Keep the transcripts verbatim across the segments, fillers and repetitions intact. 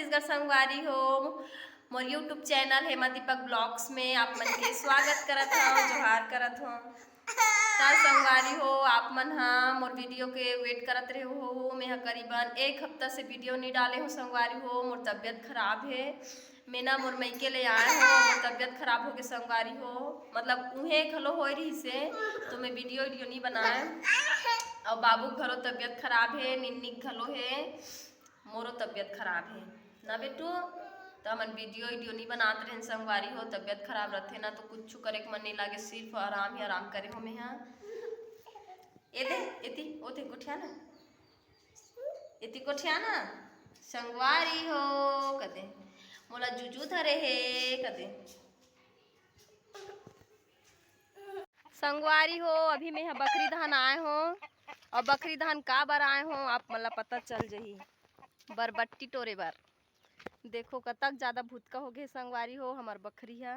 छत्तीसगढ़ संगवारी हो, मोर YouTube channel Hema Deepak blogs में आप मन के स्वागत करत हव, जोहार करत हव। त संगवारी हो, आप मन ह मोर वीडियो के वेट करत रहे हो। मैं ह करीबन एक हफ्ता से वीडियो नहीं डाले हो संगवारी हो, मोर तबीयत खराब हे। मैं ना मोर मइके ले आए हो, मोर तबीयत खराब होगे संगवारी हो, मतलब उहें घलो होए रहिसे, तो मैं वीडियो वीडियो नहीं बनाए। और बाबू के घलो तबीयत खराब हे, निन्नी के घलो हे, मोरो तबीयत खराब हे ना बेटू, तो हमन वीडियो वीडियो नहीं बनात रहेन संगवारी हो। तबीयत खराब रहथे ना तो कुछ करे के मन नहीं लागे, सिर्फ आराम ही आराम करे हो मैं हा। ए दे, एती ओते गोठिया ना, एती गोठिया ना, संगवारी हो कदे, मोला जुजू धरे हे कदे। संगवारी हो, अभी मैं ह बखरी धान आए हो, और बखरी धान का बर आए हो आप मन ला पता चल जही। बरबट्टी टोरे बर। देखो कतक ज्यादा भुतका हो गे संगवारी हो हमर बखरी ह।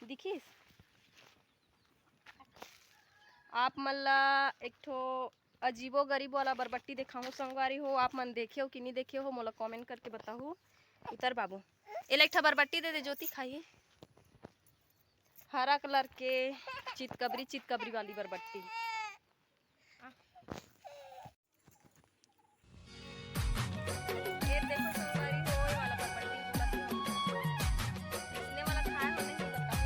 दिखिस? आप मन ला एक ठो अजीबो गरीब वाला बरबट्टी देखाहूँ संगवारी हो। आप मन देखे हो कि नहीं देखे हो, मोला कमेंट करके बताहू। उतर बाबू, एला एक ठा बरबट्टी दे दे, ज्योति खाही। हरा कलर के चितकबरी, चितकबरी वाली बरबट्टी। ये देखो संगवारी हो, ये वाला बरबट्टी बोलत हूँ। इसने वाला खाए हो नहीं बताओ।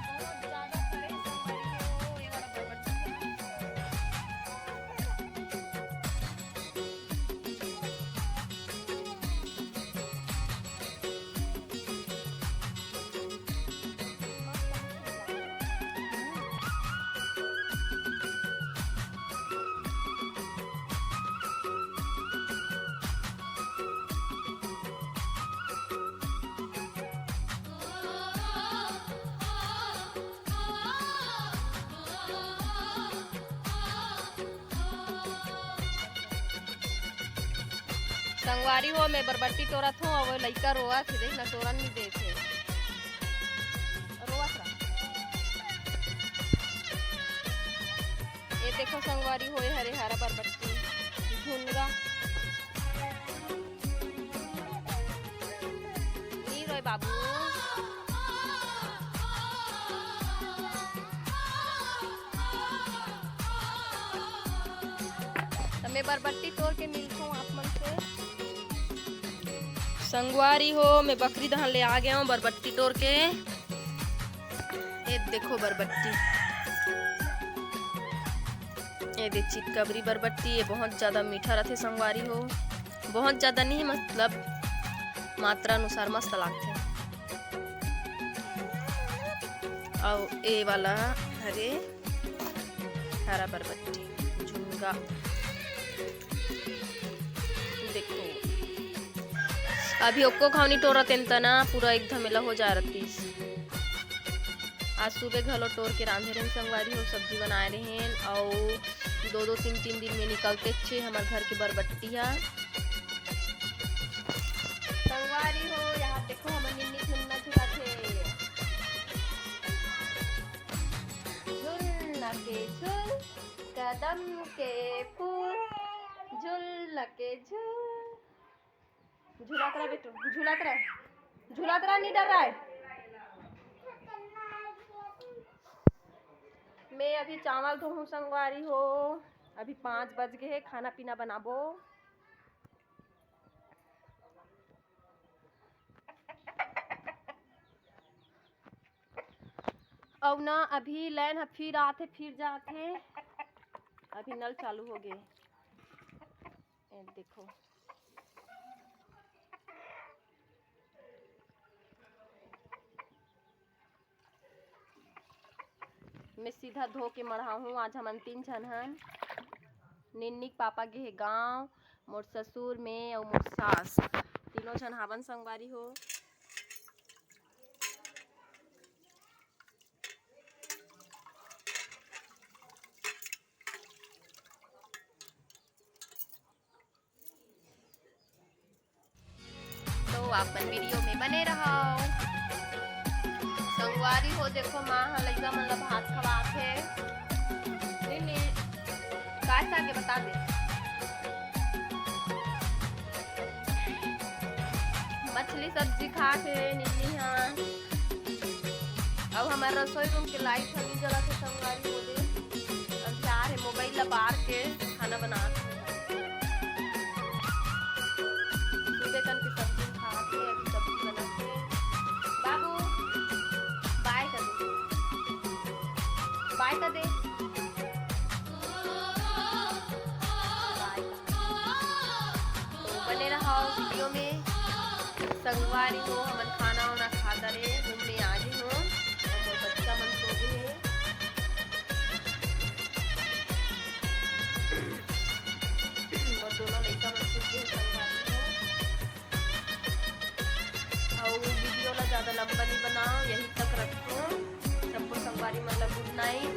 बहुत ज्यादा फरे संगवारी हो, ये वाला बरबट्टी। संगवारी हो, मैं बरबट्टी टोरत हूँ, अउ वो लइका रोवत हे, देख ना, टोरन नहीं देत हे, रोवत रहा। ये देखो संगवारी हो, ये हरे हरा बरबट्टी झुनगा। नी रोए बाबू। त मैं बरबट्टी टोर के मिलथों आप मन से। संगवारी हो, मैं बखरी धान ले आ गया हूँ बरबट्टी टोर के। ये देखो बरबट्टी, ये दे चितकबरी बरबट्टी, ये बहुत ज्यादा मीठा रथे संगवारी हो। बहुत ज्यादा नहीं, मतलब मात्रा अनुसार मस्त लागथे। अउ ए वाला हरे हरा बरबट्टी झुनगा। देखो, अभी ओक्को घाव नी टोरत एन तना, पूरा एक धमेला हो जा रतिस। आज सुबह घलो टोर के रांधे रहेन संगवारी हो, सब्जी बनाए रहेन, अउ दो दो तीन तीन दिन में निकलते छे हमर घर के बरबट्टी हा। संगवारी हो, यहाँ देखो, हमर निन्नी झुलना झुलाथे। झुलना के झुल, कदम के फूल, झुलना के झुल। झुलत रह बेटू, झुलत रह, झुलत रह, नहीं डर रहा है। मैं अभी चावल धोहूँ संगवारी हो, अभी पाँच बज गए हैं, खाना पीना बनाबो। अउ ना अभी लाइन ह फिर आथे फिर जाथे, अभी नल चालू हो गए। ए देखो, मैं सीधा धो के मढ़ाहूँ। आज हमन तीन झन हन, निन्नी के पापा गे हे गाँव, मोर ससुर, मैं अउ मोर सास, तीनों झन हावन संगवारी हो। तो आप मन वीडियो में बने रहो। संगवारी हो, देखो, माँ ह लइका मन ला भात खवात हे। नहीं, नहीं, का अच्छा के बता दे। मछली सब्जी खा के निन्नी हा। अब हमार रसोई रूम के लाइट ह नी जलत हे संगवारी हो दे। अंधियार हे, मोबाइल ला बार के खाना बना के। सुबह कन के सब्जी खा के अभी सब्जी बना के। बाबू, बाय कर दे। बाय कर दे। बाय। तो बने रहो वीडियो में। संगवारी हो, हमन खाना वाना खा डरे, घूमने आ गे हो। और मोर बच्चा मन सो गे हे। और दोनों लइका मन सो गे हे संगवारी हो। अउ वीडियो ला ज्यादा लंबा नहीं बनाओ, यही तक रखो। सबको संगवारी मन ला गुड नाइट।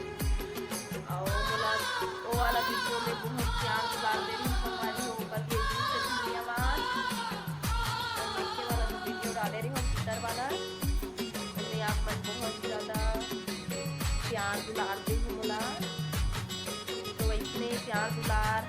अउ मोला ओ वाला वीडियो में बहुत प्यार दुलार दे रही संगवारी हो, ओकर लिए दिल से धन्यवाद। अउ नीचे वाला जो वीडियो डाले रही हूँ भीतर वाला, ओमे आप मन बहुत ज्यादा प्यार दुलार दे हो मोला। तो वैसने प्यार दुलार